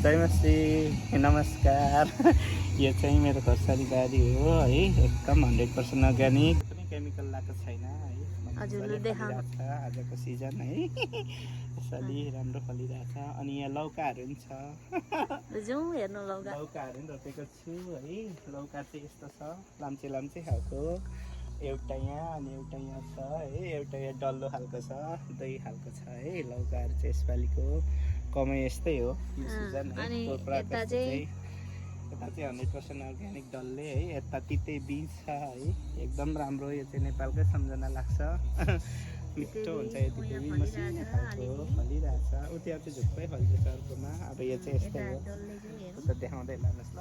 जयमसी नमस्कार। यो चाहिँ मेरो खोर्सानी बारी हो है, एकदम 100% अर्ग्यानिक, कुनै केमिकल लगाएको छैन है। हजुरले देखाउनु आजको सिजन है, यसरी राम्रो फलिरहेछ। अनि यहाँ लौकाहरू पनि छ, जाउँ हेर्नु लौका लौकाहरू पनि रोपेको छु है। लौका चाहिँ यस्तो छ, लाम्चे लाम्चे खालको, एउटा यहाँ अनि एउटा यहाँ छ है, एउटा यहाँ डल्लो खालको छ, दुई खालको छ है। लौकाहरू चाहिँ यसपालिको कमाइ यस्तै हो यो सिजन है। यता चाहिँ 100% अर्ग्यानिक डल्ले है। यता तिते बीज छ है, एकदम राम्रो। यो चाहिँ नेपालकै सम्झना लाग्छ, मिठो हुन्छ। यो तिते बीज मसिनो खालको फलिरहेछ, उतिर चाहिँ झुक्कै फल्दैछ अर्कोमा। अब यो चाहिँ यस्तै हो, उता देखाउँदै लानुहोस् ल।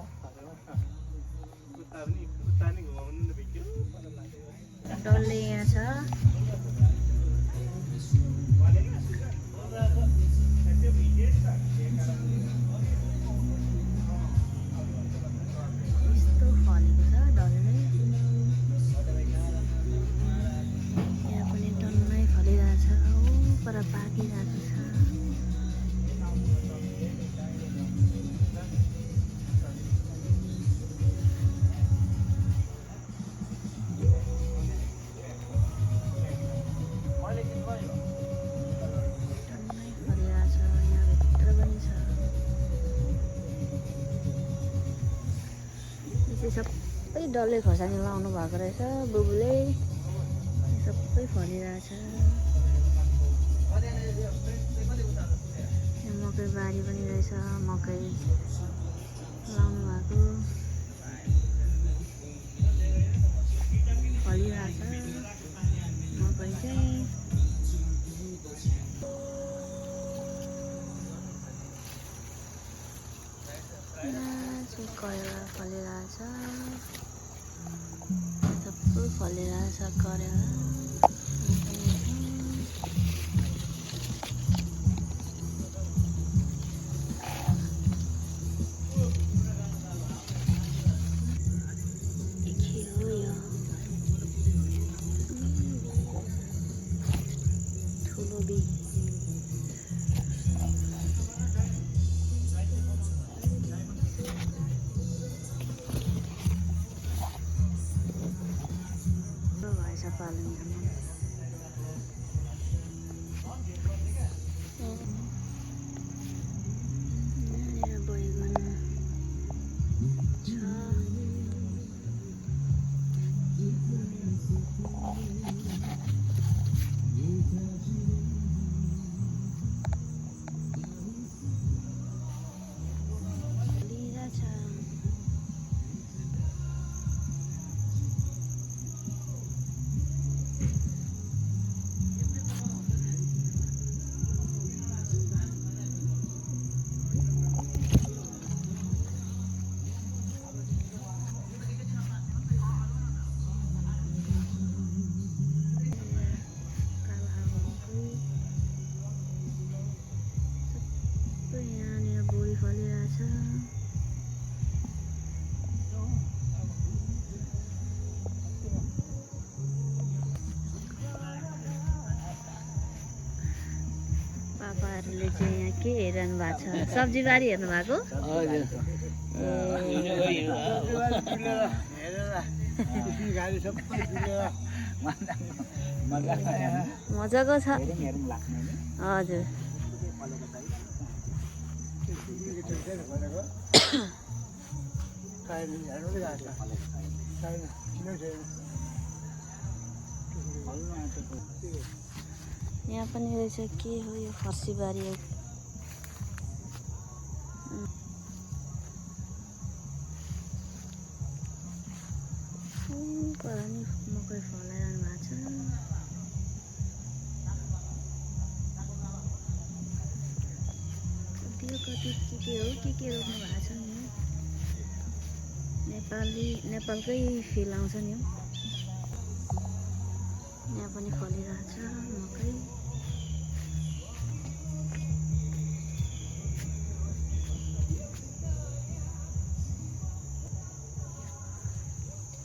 उता नि घुमाउनु न भिडियो डल्ले यहाँ छ। यस्तो फलेको छ डल्लै, यहाँ पनि डल्लै फलिरहेछ। पर पाकिरहेको छ। सबै डल्ले खोर्सानी लाउनु भएको रहेछ बुबुले, सबै फलिरहेछ। मकै बारी पनि रहेछ, मकै लाउनु भएको फलिरहेछ मकै चाहिँ। करेला फलिरहेछ, सबै फलिरहेछ करेला। ठुलो बी पालनमा बैगन छ। पापाहरूले चाहिँ यहाँ के हेरिरहनु भएको छ? सब्जी बारी हेर्नु भएको? मजाको छ हजुर। यहाँ पनि रहेछ, के हो यो? फर्सी बारी हो। पर नि मकै फलाइरहनु भएको छ। कति के हो, के रोप्नु भएको छ नि? नेपालकै फिल आउँछ नि। यहाँ पनि फलिरहेछ मकै।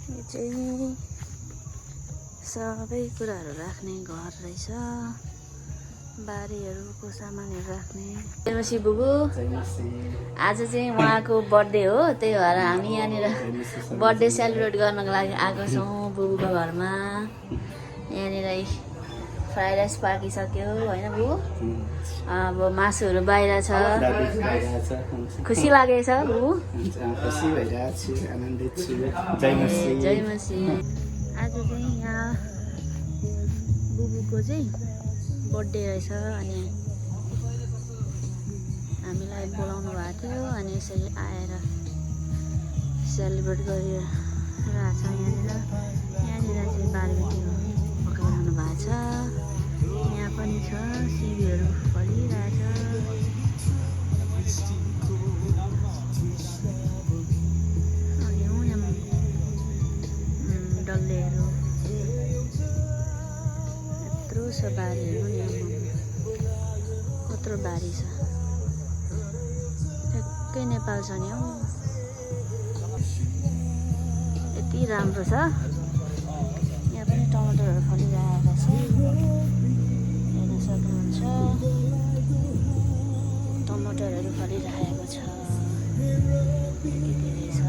यो चाहिँ सबै कुराहरू राख्ने घर रहेछ। बारीहरूको सामानहरू राख्ने जयमसी बुबु जयमसी आज चाहिँ उहाँको बर्थडे हो त्यही भएर हामी यहाँनिर बर्थडे सेलिब्रेट गर्नको लागि आएको छौँ बुबुको घरमा यहाँनिर फ्राइड राइस पाकिसक्यो होइन बुबु अब मासुहरू बाहिर छ दादी भइरहेछ हुन्छ खुसी लागेछ बुबु हुन्छ खुसी भइरहेको छु आनन्दित छु जयमसी जयमसी आज चाहिँ यहाँ बुबुको चाहिँ बर्थडे रहेछ अनि हामीलाई बोलाउनु भएको थियो अनि यसरी आएर सेलिब्रेट गरिरहेछ यहाँनिर चाहिँ बारबेक्यू पकाइरहनु भएको छ यहाँ पनि छ सिबीहरू फलिरहेछ अनि यहाँ डल्लेहरू यत्रो छ बारीहरू यहाँ कत्रो बारी छ ठ्याक्कै नेपाल छ नि हौ यति राम्रो छ यहाँ पनि टमाटरहरू फलिरहेका छ हेर्न सक्नुहुन्छ टमाटरहरू फलिरहेको छ यति धेरै छ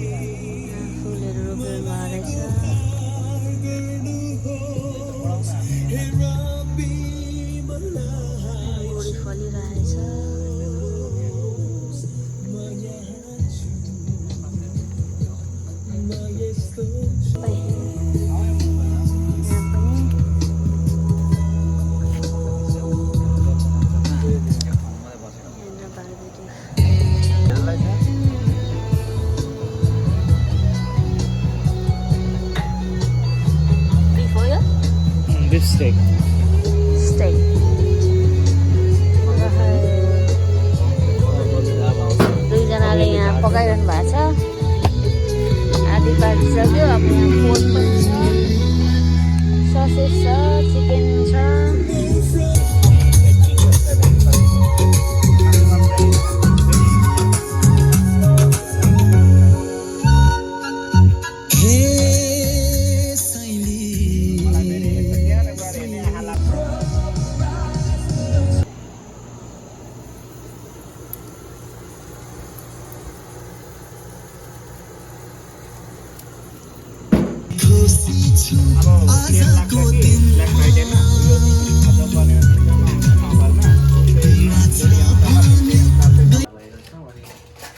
फुलहरू रोप्नु रहेछ बोडी फलिरहेछ Beef steak. steak दुईजनाले यहाँ पकाइरहनु भएको छ आधी पाकिसक्यो अब यहाँ पोर्क पनि छ ससेज छ चिकन छ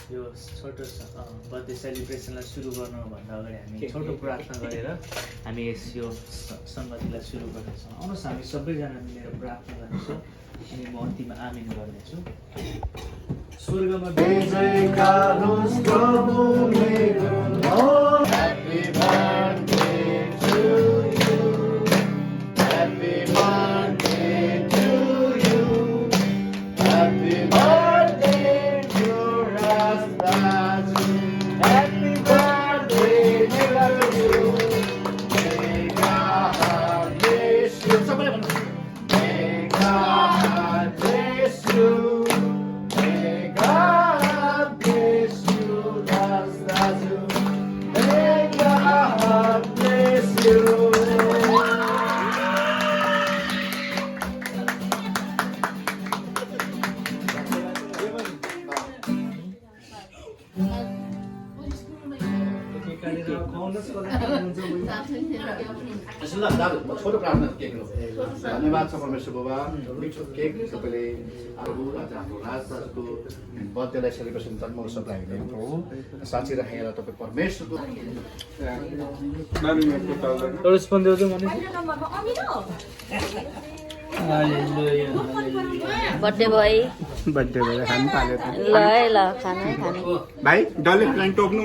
यो छोटो बर्थडे सेलिब्रेसनलाई सुरु गर्नुभन्दा अगाडि हामी छोटो प्रार्थना गरेर हामी यो सङ्गतिलाई सुरु गर्नेछौँ आउनुहोस् हामी सबैजना मिलेर प्रार्थना गर्नेछौँ अनि म अन्तिममा आमिन गर्नेछु स्वर्गमा छोटो प्रार्थना केक हो धन्यवाद छ परमेश्वर बाबा मिठो केक तपाईँले आज हाम्रो राजदासको बर्थडेलाई सेलिब्रेसन जन्म उत्सवलाई हामीले प्रभु साँच्ची राखेर तपाईँ परमेश्वरको बर्थडे बोय बर्थडे भएर खानु पाल्यो त ल है ल खाना खाने भाइ डल्ले प्लान टोक्नु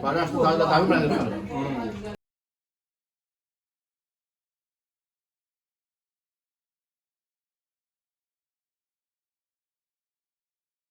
भरे अस्ति दाजुलाई थाहा पनि